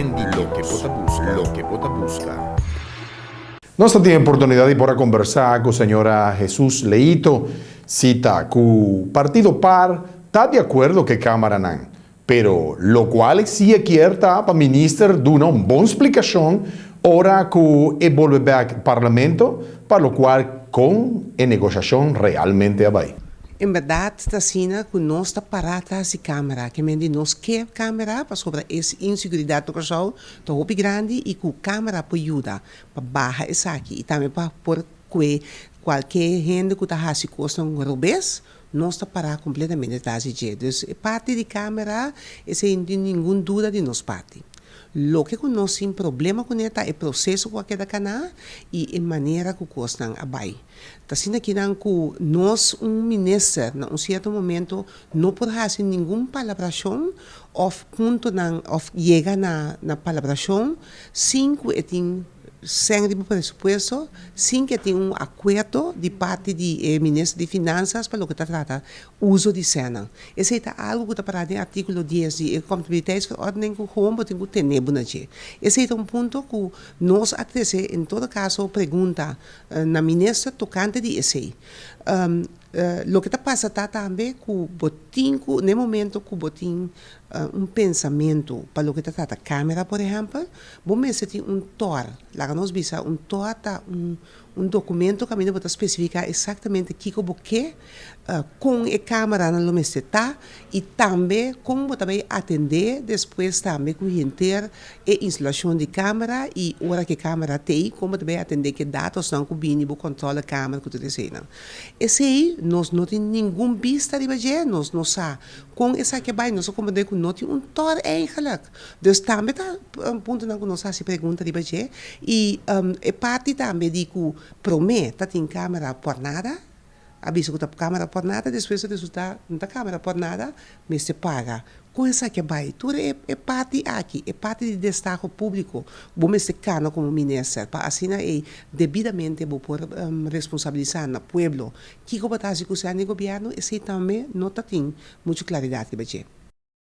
Loke bo ta buska, loke bo ta buska. Nos ta tin e oportunidat di por a kombersá ku señora Jesus Leito, si ta ku Partido par ta di akuerdo ku e kámaranan, pero lokual si e kier ta pa minister duna un bon splikashon ora ku e bolbe bèk Parlamento pa lokual kon e negoshashon realmente a bai. En bèrdat ta asina ku nos ta pará tras di kámara, ke men di nos ke kámara pasobra e inseguridat na Kòrsou ta hopi grandi i ku kámara por yuda pa baha esaki i tambe pa por kue kualke hende ku ta hasi kosnan robes, nos ta pará kompletamente tras di dje. Dus e parti di kámara esei no tin ningun duda di nos parti. Loke ku nos tin problema kuné ta e proseso ku a keda kaná i e manera ku kosnan a bai. Ta asina kinan ku nos un minister na un sierto momento no por hasi ningun palabrashon òf puntonan òf yega na na palabrashon sin ku e tin sèn riba presupuesto, sin ku e tin un akuerdo di parti di e minister di Finansas pa loke ta trata uso di sènnan. Esei ta algu ku ta pará den artíkulo dies di e Comptabiliteitsverordening ku gewoon bo tin ku tene bo na dje. Esei ta un punto ku nos a trese en todo kaso pregunta na minister tokante di esei. Loke ta pasa ta tambe ku bo tin ku na e momento ku bo tin un pensamentu pa loke ta trata camera por ehempel, bo mester tin un tor. Laga nos bisa un tor ta un un documento caminda bo ta specifica exactamente kico bo ke, con e cameranan lo mester ta y tambe con bo ta bay atende despues tambe cu henter e instalacion di camera y ora cu e camera t'ey con bo ta bay atende cu e datosnan cu bini bo controla camera cu tur eseynan. Esey nos no tin ningun bista riba dje, nos no sa con esaki a bay, nos a comprende cu no tin un tor eigenlijk. Dus tambe ta puntonan cu nos a haci pregunta riba dje y e parti tambe di cu prome ta tin camera por nada, a bisa cu ta camera por nada, despues a resulta no ta camera por nada, mester paga. Con esaki a bay? Tur e e parti aki, e parti di destaho publico, bo mester cana como minister pa asina ey debidamente bo por responsabilisa na pueblo kico bo ta haci cu sende gobierno, esey tambe no ta tin mucho claridad riba dje.